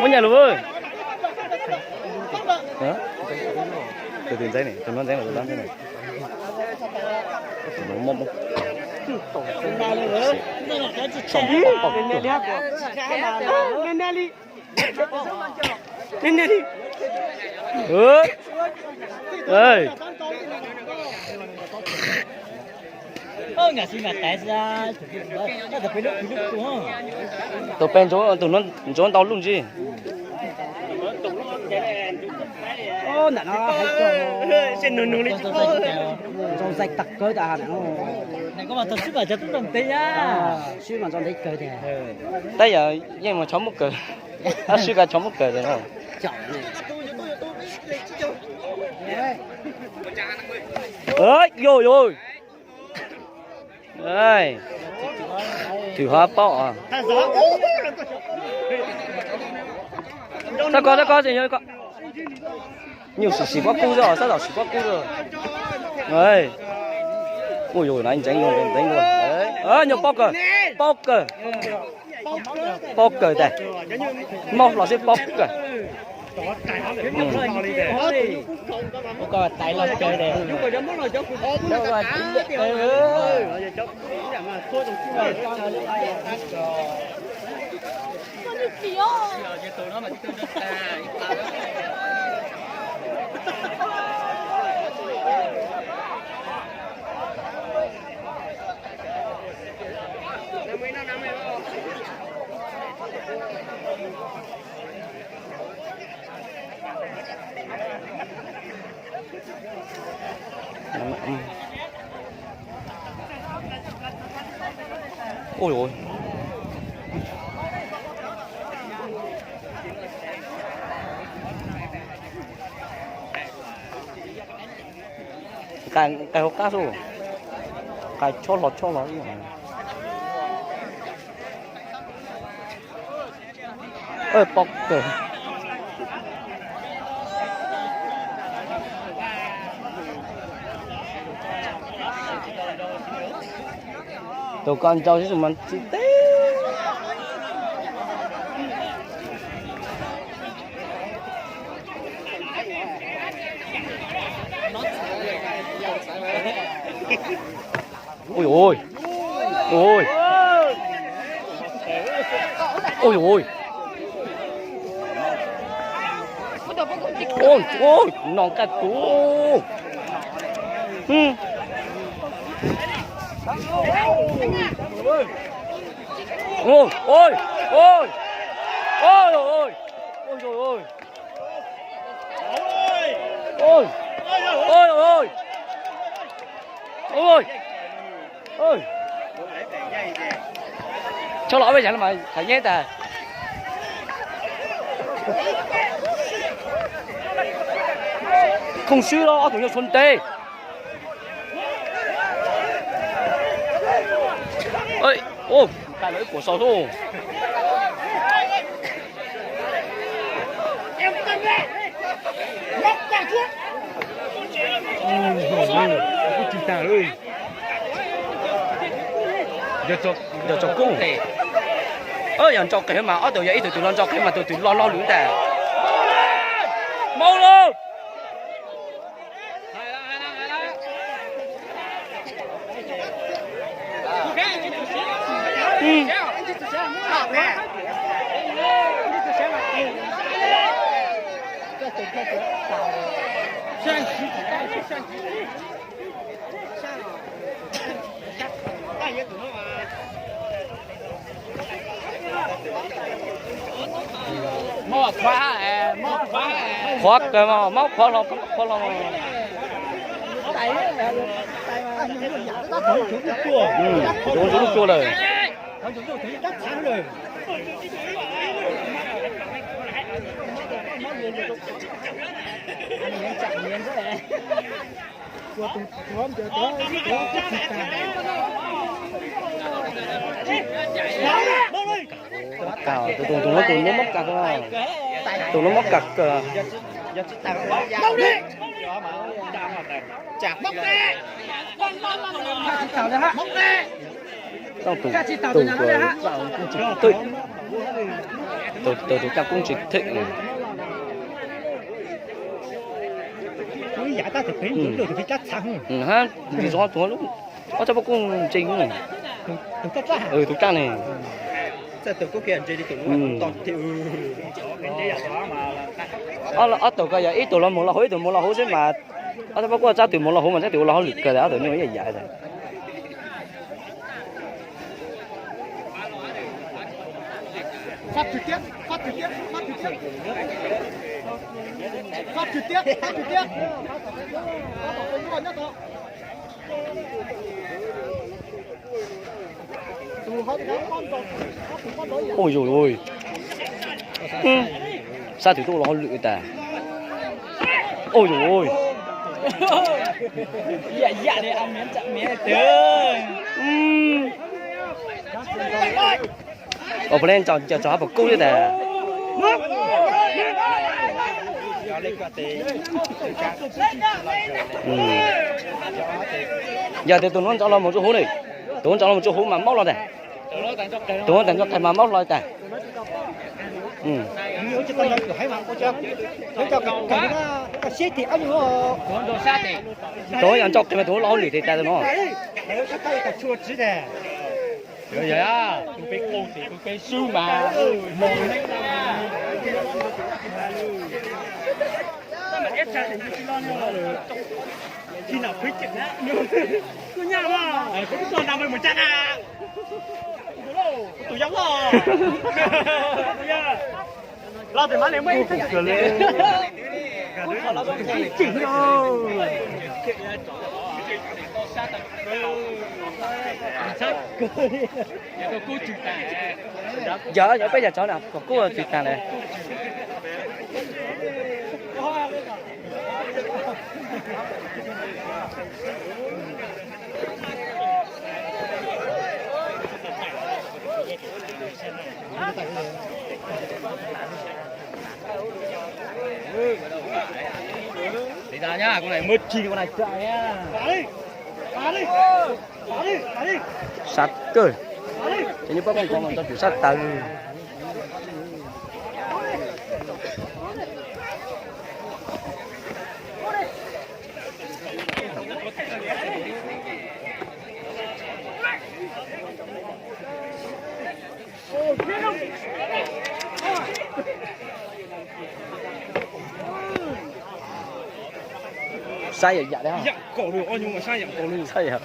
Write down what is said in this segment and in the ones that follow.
Muab nyas lus. Tus ntxeeb ne, tus no ntxeeb los tus dab ntxeeb ne. Tus peb ntsuav ntau lub ntsis. Ntawm no zoo zais tag kawg tas. Sib mas ntso ntev kawg tiag. Tab yog yeej mus tshov muab kawg, tab sib kawg tshov muab kawg tiag no. Yog yog. Twm ho paub os. Txhob kov, txhob kov, nyuj sim sim pob kub xwb, sab tom sim pob kub xwb. Ua yus no ntxeev luaj, ntxeev luaj. Nyuj paub kawg, paub kawg, paub kawg tas. Maub hlo xwb paub kawg. Ui, ui. Nqaij hauv qab xwb, nqaij chob hlo chob hlo. Pom kawg. Tus ko ntsaus xwb mas tsis teb. Ui ui. Ui. Ui ui. Ui ui, no kaj kuv. Ui ui. Ui ui. Ui ui. Ui. Tso los peb yam no mas thaiv nyeb tas. Khooj swb los ob tug yog tshuav ntev. Nqaij los ib puas sau xwb. Kuj tsis tag li. Yog tso kub. Yog ntso qees mas ob tug yog ib tug twg los ntso qees mas tus twg los loj lwm ntag. Maub lauj. Qhuav kawg mas, maub qhuav hlo, qhuav hlo. Tus ntsuav lub cua lawm. Tus no, tus no mob kas, tus no mob kas kawg. Tau tus, tus, tus caj koob tsis thwm, tus, tus caj koob tsis thwm. Ntsis zov tus ob tsob pob koob ntseeg. Tus caj ne. Ob tug ko yog ib tug los mus los hauv, ib tug mus los hauv xwb mas ob tug pob koob txab tus mus los hauv mas txab tus ua los hauj lwm kawg, ob tug nyuj ib yam. Ui yus ui, sab twg tuaj los hauj lwm tas. Ui yus ui, ua pha le ncaws tso hab pas kub li tas. Yog tias tus nuav ntxov los mus tsuj huv ne, tus ntxov los mus tsuj huv mas maub los tas. Tus ntxov qeg mas maub hlo tas. Tus yog ntxov qeg mas tus los hauj lwm tes tas tus no. Yog, yog peb yog tsov na, kom kub tsis tag li. Tiv tas nyab, kuv na muab tsis kuv na tsa nyab. Sab kawg, ces nyob pob koob ko mas tau tsum sab tawv. Saib yam yam li, saib yam,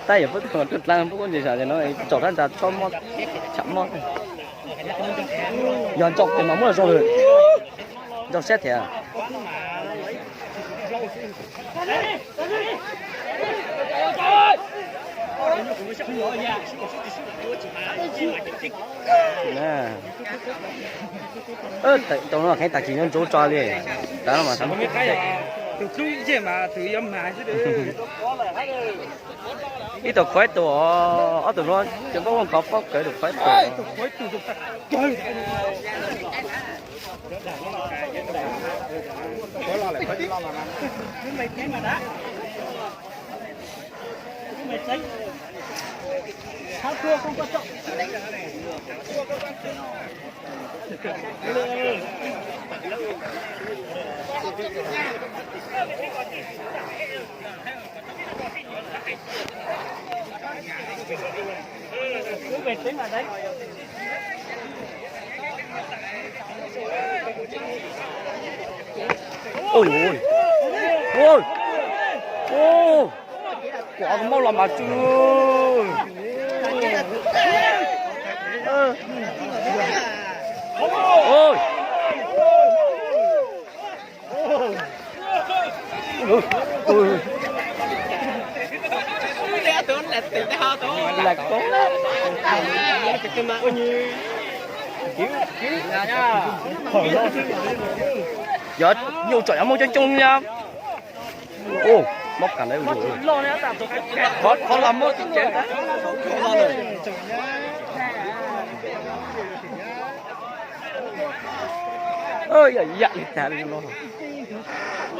tab yam peb tug dlaab peb kuj ntse sam no tsaus rab ntsa tsob mob, tshav mob. Yog ntso tes mas muab los zoo lawm, ntso siab thiab. Tau no kheev tag kis nyob ntsuav tso li. Ib tug khuaib tus, ob tug no cov npab ua khov pob kawg tus khuaib tus. Ui, ui, ui, ua mob los mas tsw. Yog nyuj tsom yog muaj coob coob nyab. Mob kag ntawd, qhov los muab tsis tsev. Yam li tag li no.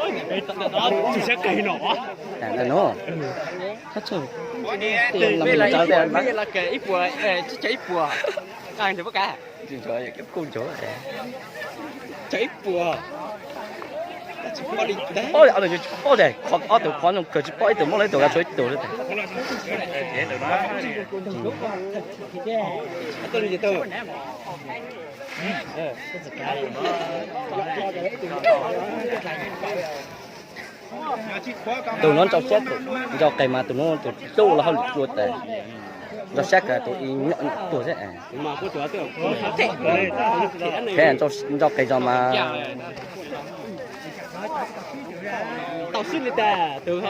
Tus sab kawg no. Nub, ib puas, ib puas. Kuj ntsuav ib puas. Ob tug qhov zoo kawg tsis pom ib tug, muaj leej twg kav tshuav ib tug li. Tus no ntso siab, ntso qes mas tus no tus hlub los hauj lwm dua tas. Ntso siab kawg tus ib nyuam nyuam tuag xwb. Thiab ntso qes zog mas. Tau xwb li tas tus.